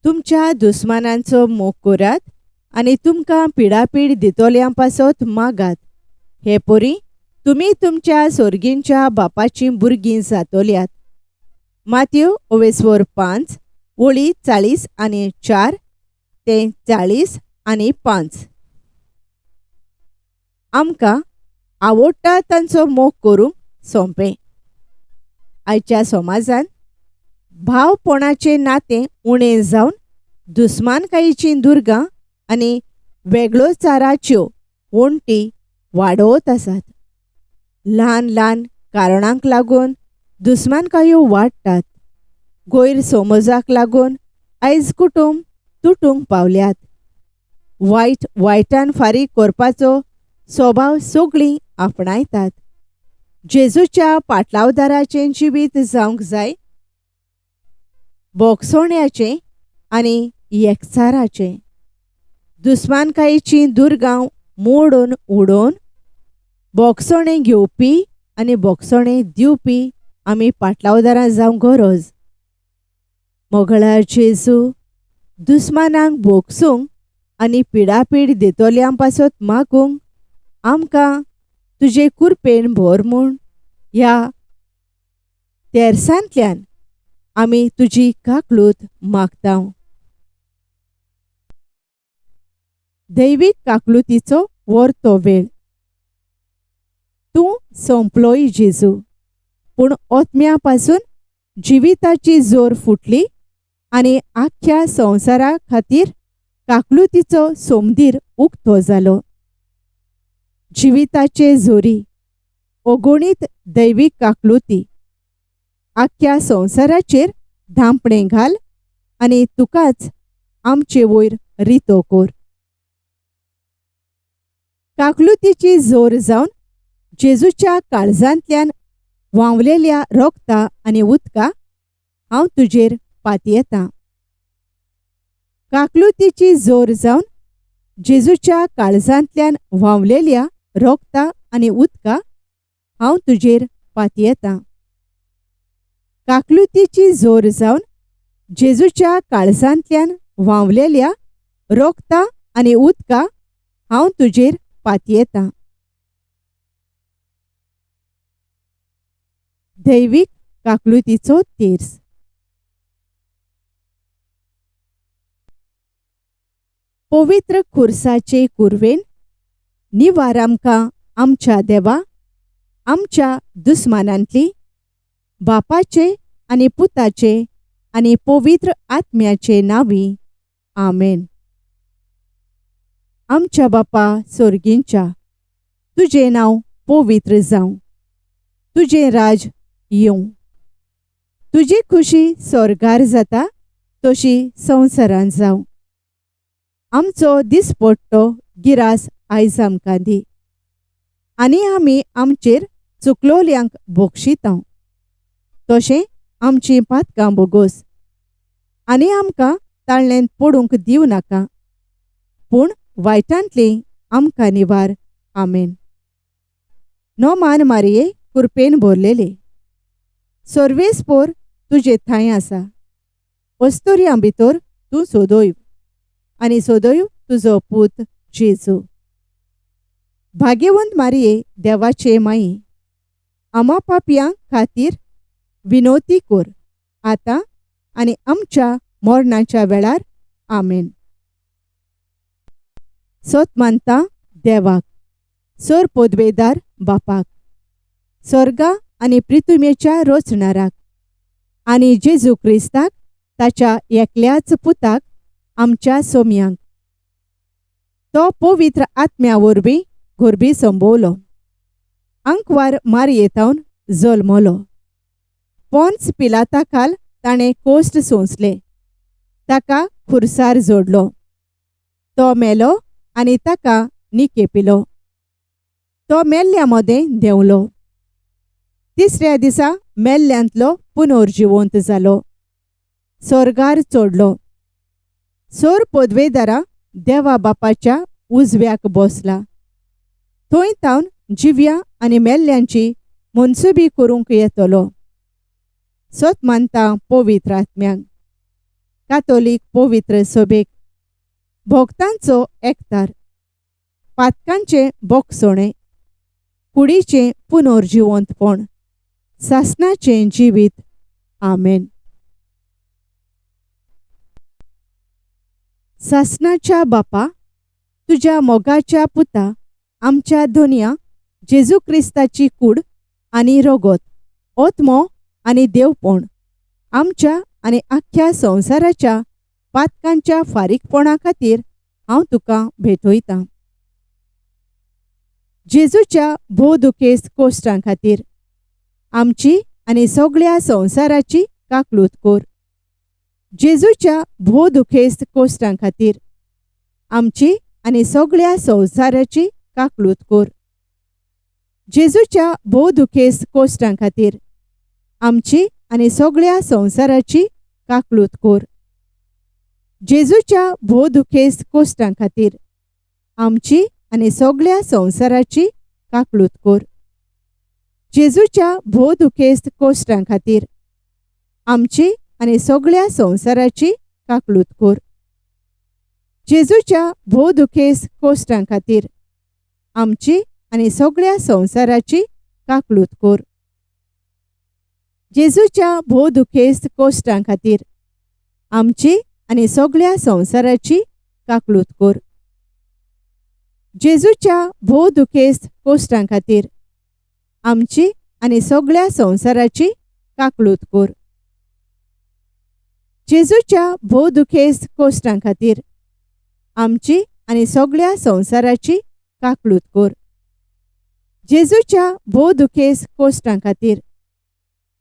तुमच्या दुस्मानांचो मोग करात आनी तुमकां पिडापीड दितोल्यां पासत मागात. हे परी तुमी तुमच्या सोर्गींच्या बापाचीं भुरगीं जातोल्यात. मातयो ओवेस्वर 5 वळी 44 ते 45. आमकां आवडटा तांचो मोग करूंक सोंपें. आयच्या समाजांत भावपणाचें नातें उणें जावन दुस्मानकायेचीं दुर्गां आनी वेगळोचाराच्यो वण्टी वाडत आसात. ल्हान ल्हान कारणांक लागून दुस्मानकायो वाडटात. गैरसमजाक लागून आयज कुटुंब तुटूंक पावल्यात. वायट वायटान फारीक करपाचो स्वभाव सगळीं आपणायतात. जेजूच्या पाटलावदाराचें जिवीत जावंक जाय बोगसोण्याचें आनी एकचाराचें. दुस्मानकायेचीं दुर्गां मोडून उडोवन बोगसोणें घेवपी आनी बोगसोणें दिवपी आमी पाटलावदारां जावंक गरज. मोगळार जेजू दुस्मानांक भोगसूंक आनी पिडापीड दितोल्यां पासत मागूंक आमकां तुजे कुरपेन भर म्हूण ह्या तेरसांतल्यान आमी तुजी काकलूत मागता. दैवीक काकलुतीचो वर्तो वेळ. तूं सोंपलोय जेजू, पूण ओतम्या पासून जिविताची जोर फुटली आनी आख्ख्या संवसारा खातीर काकलुतीचो सोमदीर उक्तो जालो. जिविताचे जोरी अगणीत दैवीक काकलुती आख्ख्या संवसाराचेर धांपणें घाल आनी तुकाच आमचे वयर रितो कर. काकलुतीची जोर जावन जेजूच्या काळजांतल्यान व्हांवलेल्या रोगता आनी उदका हांव तुजेर पातयेतां. काकलुतीची जोर जावन जेजूच्या काळजांतल्यान व्हांवलेल्या रोगता आनी उदका हांव तुजेर पातयेतां. काकलुतीची जोर जावन जेजूच्या काळजांतल्यान व्हांवलेल्या रोगता आनी उदका हांव तुजेर पातयेतां. दैवीक काकलुतीचो तेर्स. पवित्र खुर्साचे कुरवेन निवार आमकां आमच्या देवा आमच्या दुस्मानांतली बापाचे आनी पुताचे आनी पवित्र आत्म्याचे नांवी. आमेन. आमच्या बापा सोर्गींच्या, तुजें नांव पवित्र जावं, तुजें राज येवं, तुजी खुशी स्वर्गार जाता तशी संवसारांत जावं. आमचो दिसपट्टो गिरास आयज आमकां दी आनी आमी आमचेर चुकलोल्यांक बोगशिता तशें आमचीं पातकां बोगोस आनी आमकां ताळ्ळेंत पडूंक दिवं नाका, पूण वायटांतली आमकां निवार. आमेन. नोमान मारये कुरपेन भरलेले सर्वेस्पोर तुजे थांय आसा. अस्तुऱ्यां भितर तूं सोदोय आनी सोदोय तुजो पूत जेजू. भाग्यवंत मारये देवाचे माई, आमा पापयां खातीर विनोती कर आतां आनी आमच्या मरणाच्या वेळार. आमेन. सत मानता देवाक, सर पदवेदार बापाक, स्वर्गा आनी पृथ्वीच्या रचणाराक आनी जेजू क्रिस्ताक ताच्या एकल्याच पुताक आमच्या सोम्यांक, तो पवित्र आत्म्या वरवीं गोरबी संभवलो, आंकवार मारयेतावन जल्मलो, पोन्स पिलाता खाल ताणें कोश्ट सोंसले, ताका खुर्सार जोडलो, तो मेलो आनी ताका निकेपिलो, तो मेल्ल्या मदें देंवलो, तिसऱ्या दिसा मेल्ल्यांतलो पुनर्जिवंत जालो, स्वर्गार चडलो, सोर पदवेदारा देवा बापाच्या उजव्याक बसला, थंय तावन जिव्या आनी मेल्ल्यांची मनसुबी करूंक येतलो. सत मानता पवित्र आत्म्याक, कातोलीक पवित्र सभेक, भक्तांचो एकतार, पातकांचें बोगसणें, कुडीचें पुनर्जिवंतपण, सासणाचें जिवीत. आमेन. सासणाच्या बापा, तुज्या मोगाच्या पुता आमच्या धनया जेजू क्रिस्ताची कूड आनी रगत, आत्मो आनी देवपण आमच्या आनी आख्ख्या संवसाराच्या पातकांच्या फारीकपणा खातीर हांव तुका भेटयतां. जेजूच्या भोव दुखेस्त कोश्टां खातीर आमची आनी सगळ्या संवसाराची काकलूत कर. जेजूच्या भोव दुखेस्त कोश्टां खातीर आमची आनी सगळ्या संवसाराची काकलूत कर. जेजूच्या भोव दुखेस्त कोश्टां खातीर आमची आनी सगळ्या संवसाराची काकलूत कर. जेजूच्या भोव दुखेस्त कोश्टां खातीर आमची आनी सगळ्या संवसाराची काकलूत कर. जेजूच्या भोव दुखेस्त कोश्टां खातीर आमची आनी सगळ्या संवसाराची काकलूत कर. जेजूच्या भोव दुखेस्त कोश्टां खातीर आमची आनी सगळ्या संवसाराची काकलूत कर. जेजूच्या भोव दुखेस्त कोश्टां खातीर आमची आनी सगळ्या संवसाराची काकलूत कर. जेजूच्या भोव दुखेस्त कोश्टां खातीर आमची आनी सगळ्या संवसाराची काकलूत कर. जेजूच्या भोव दुखेस्त कोश्टां खातीर आमची आनी सगळ्या संवसाराची काकलूत कर. जेजूच्या भोव दुखेस्त कोश्टां खातीर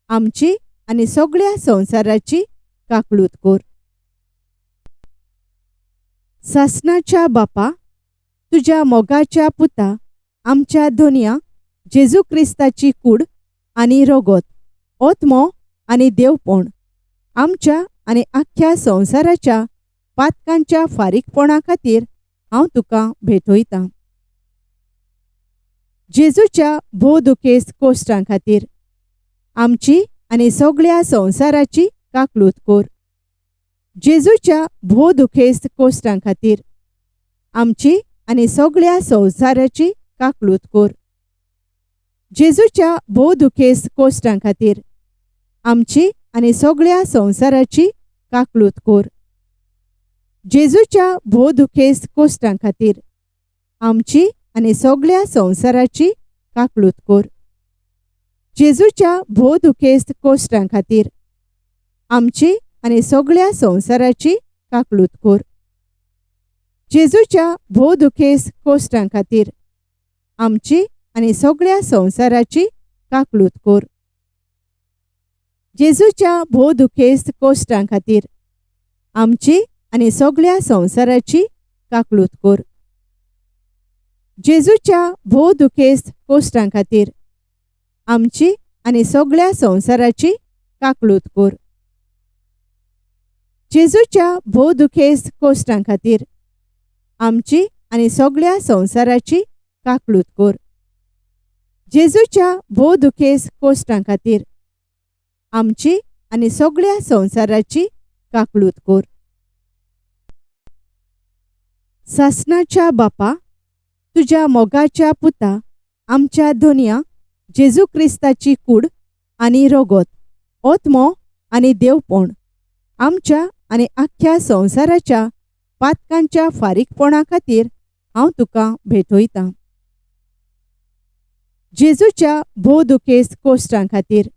आमची आनी सगळ्या संवसाराची काकलूत कर. सासणाच्या बापा, तुज्या मोगाच्या पुता आमच्या धनया जेजू क्रिस्ताची कूड आनी रगत, आत्मो आनी देवपण आमच्या आनी आख्ख्या संवसाराच्या पातकांच्या फारीकपणा खातीर हांव तुका भेटयतां. जेजूच्या भोव दुखेस्त कोश्टां खातीर आमची आनी सगळ्या संवसाराची काकलूत कर. जेजूच्या भोव दुखेस्त कोश्टां खातीर आमची आनी सगळ्या संवसाराची काकलूत कर. जेजूच्या भोव दुखेस्त कोश्टां खातीर आमची आनी सगळ्या संवसाराची काकलूत कर. जेजूच्या भोव दुखेस्त कोश्टां खातीर आमची आनी सगळ्या संवसाराची काकलूत कर. जेजूच्या भोव दुखेस्त कोश्टां खातीर आमची आनी सगळ्या संवसाराची काकलूत कर. जेजूच्या भोव दुखेस्त कोश्टां खातीर आमची आनी सगळ्या संवसाराची काकलूत कर. जेजूच्या भोव दुखेस्त कोश्टां खातीर आमची आनी सगळ्या संवसाराची काकलूत कर. जेजूच्या भोव दुखेस्त कोश्टां खातीर आमची आनी सगळ्या संवसाराची काकलूत कर. जेजूच्या भोव दुखेस्त कोश्टां खातीर आमची आनी सगळ्या संवसाराची काकलूत कर. जेजूच्या भोव दुखेस्त कोश्टां खातीर आमची आनी सगळ्या संवसाराची काकलूत कर. सासणाच्या बापा, तुज्या मोगाच्या पुता आमच्या धनया जेजू क्रिस्ताची कूड आनी रगत, आत्मो आनी देवपण आमच्या आनी आख्ख्या संवसाराच्या पातकांच्या फारीकपणा खातीर हांव तुका भेटयतां. जेजूच्या भोव दुखेस्त कोश्टां खातीर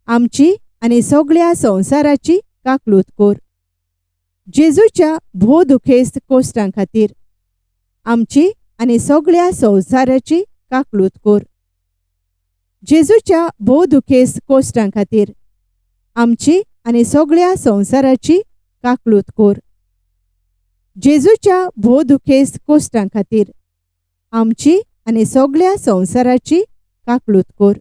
आमची आनी सगळ्या संवसाराची काकलूत कर. जेजूच्या भोव दुखेस्त कोश्टां खातीर आमची आनी सगळ्या संवसाराची काकलूत कर. जेजूच्या भोव दुखेस्त कोश्टां खातीर आमची आनी सगळ्या संवसाराची काकलूत कर. जेजूच्या भोव दुखेस्त कोश्टां खातीर आमची आनी सगळ्या संवसाराची काकलूत कर.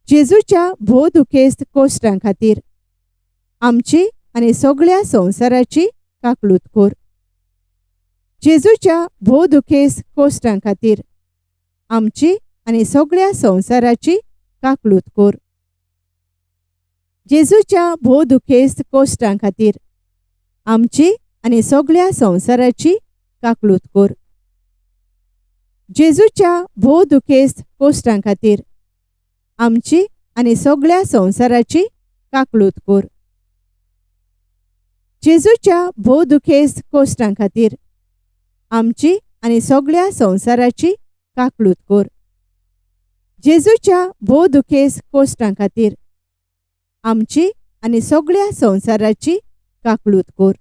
जेजूच्या भोव दुखेस्त कोश्टां खातीर आमची आनी सगळ्या संवसाराची काकलूत कर. जेजूच्या भोव दुखेस्त कोश्टां खातीर आमची आनी सगळ्या संवसाराची काकलूत कर. जेजूच्या भोव दुखेस्त कोश्टां खातीर आमची आनी सगळ्या संवसाराची काकळूत कर. जेजूच्या भोव दुखेस्त कोश्टां खातीर आमची आनी सगळ्या संवसाराची काकळूत कर. जेजूच्या भोव दुखेस्त कोश्टां खातीर आमची आनी सगळ्या संवसाराची काकळूत कर. जेजूच्या भोव दुखेस्त कोश्टां खातीर आमची आनी सगळ्या संवसाराची काकळूत कर.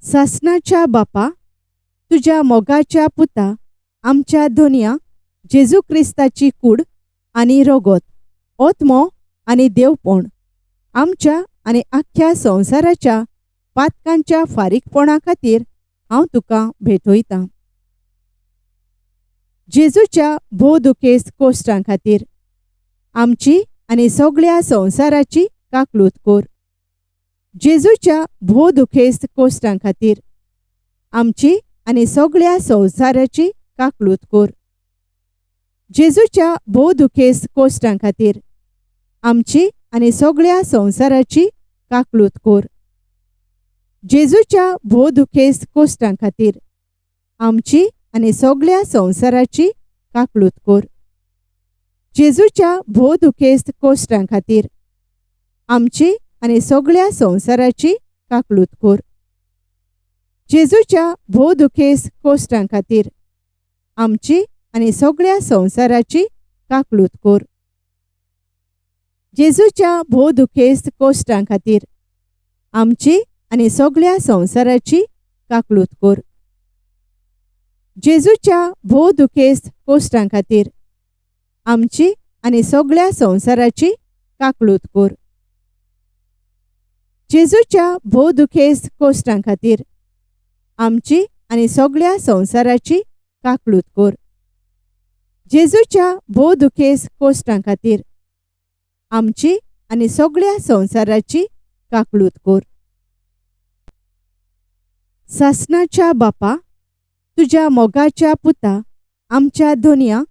सासणाच्या बापा, तुज्या मोगाच्या पुता आमच्या धोनया जेजू क्रिस्ताची कूड आनी रगत, ओत्मो आनी देवपण आमच्या आनी आख्ख्या संवसाराच्या पातकांच्या फारीकपणा खातीर हांव तुका भेटयतां. जेजूच्या भोव दुखेस्त कोश्टां खातीर आमची आनी सगळ्या संवसाराची काकळूत कर. जेजूच्या भोव दुखेस्त कोश्टां खातीर आमची आनी सगळ्या संवसाराची काकळूत कर. जेजूच्या भोव दुखेस्त कोश्टां खातीर आमची आनी सगळ्या संवसाराची काकळूत कर. जेजूच्या भोव दुखेस्त कोश्टां खातीर आमची आनी सगळ्या संवसाराची काकळूत कर. जेजूच्या भोव दुखेस्त कोश्टां खातीर आमची आनी सगळ्या संवसाराची काकळूत कर. जेजूच्या भोव दुखेस्त कोश्टां खातीर आमची आनी सगळ्या संवसाराची काकळूत कर. जेजूच्या भोव दुखेस्त कोश्टां खातीर आमची आनी सगळ्या संवसाराची काकळूत कर. जेजूच्या भोव दुखेस्त कोश्टां खातीर आमची आनी सगळ्या संवसाराची काकळूत कर. जेजूच्या भोव दुखेस्त कोश्टां खातीर आमची आनी सगळ्या संवसाराची काकळूत कर. जेजूच्या भोव दुखेस्त कोश्टां खातीर आमची आनी सगळ्या संवसाराची काकळूत कर. सासणाच्या बापा, तुज्या मोगाच्या पुता आमच्या धोनया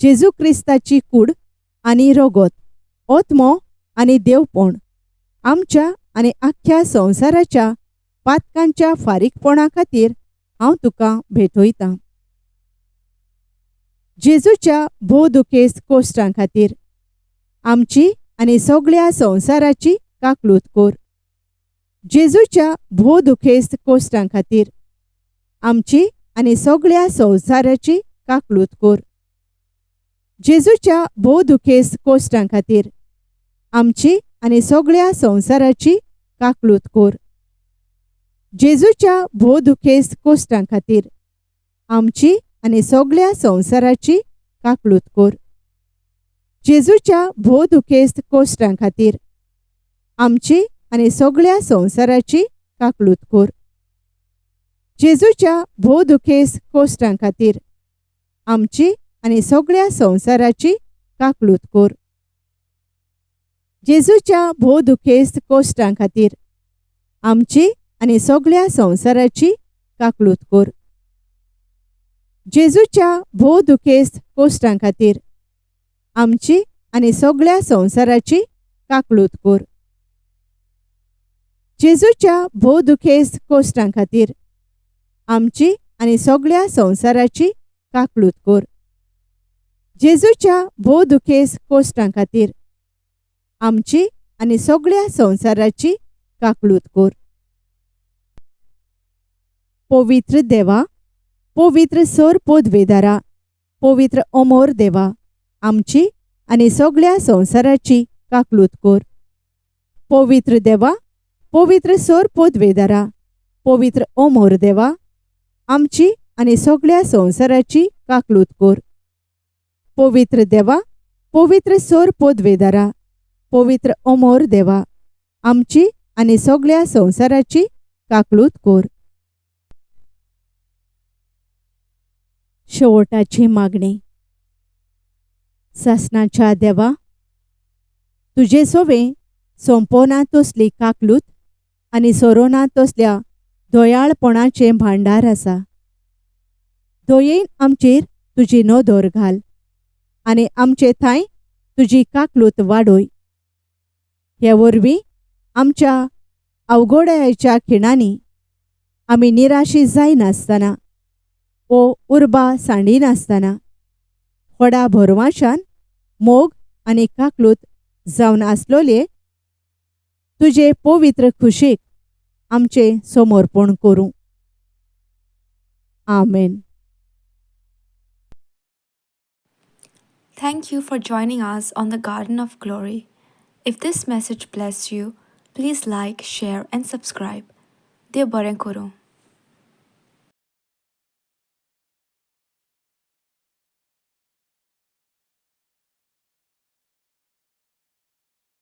जेजू क्रिस्ताची कूड आनी रगत, ओत्मो आनी देवपण आमच्या आनी आख्ख्या संवसाराच्या पातकांच्या फारीकपणा खातीर हांव तुका भेटयतां. जेजूच्या भोव दुखेस्त कोश्टां खातीर आमची आनी सगळ्या संवसाराची काकळूत कर. जेजूच्या भोव दुखेस्त कोश्टां खातीर आमची आनी सगळ्या संवसाराची काकळूत कर. जेजूच्या भोव दुखेस्त कोश्टां खातीर आमची आनी सगळ्या संवसाराची काकळूत कर. जेजूच्या भोव दुखेस्त कोश्टां खातीर आमची आनी सगळ्या संवसाराची काकळूत कर. जेजूच्या भोव दुखेस्त कोश्टां खातीर आमची आनी सगळ्या संवसाराची काकळूत कर. जेजूच्या भोव दुखेस्त कोश्टां खातीर आमची आनी सगळ्या संवसाराची काकळूत कर. जेजूच्या भोव दुखेस्त कोश्टां खातीर आमची आनी सगळ्या संवसाराची काकळूत कर. जेजूच्या भोव दुखेस्त कोश्टां खातीर आमची आनी सगळ्या संवसाराची काकळूत कर. जेजूच्या भोव दुखेस्त कोश्टां खातीर आमची आनी सगळ्या संवसाराची काकळूत कर. जेजूच्या भोव दुखेस्त कोश्टां खातीर आमची आनी सगळ्या संवसाराची काकळूत कर. पवित्र देवा, पवित्र सर पोदवेदारा, पवित्र अमोर देवा, आमची आनी सगळ्या संवसाराची काकळूत कर. पवित्र देवा, पवित्र सर पोदवेदारा, पवित्र अमोर देवा, आमची आनी सगळ्या संवसाराची काकळूत कर. पवित्र देवा, पवित्र सर पोदवेदारा, पवित्र अमोर देवा, आमची आनी सगळ्या संवसाराची काकळूत कर. शेवटाची मागणी. सासणाच्या देवा, तुजे सोवे सोंपोना तसली काकलूत आनी सोरोना तसल्या दयाळपणाचें भांडार आसा. दयेन आमचेर तुजी नदर घाल आनी आमचे थांय तुजी काकलूत वाडय. हे वरवीं आमच्या अवघडायेच्या खिणांनी आमी निराशी जायनासतना वो उर्बा सांडिनासतना व्हडा भरवाशान मोग आनी काकलूत जावन आसलोले तुजे पवित्र खुशेक आमचें समर्पण करूं. आमेन. Thank you for joining us on the Garden of Glory. If this message blessed you, please like, share, and subscribe. देव बरें करूं.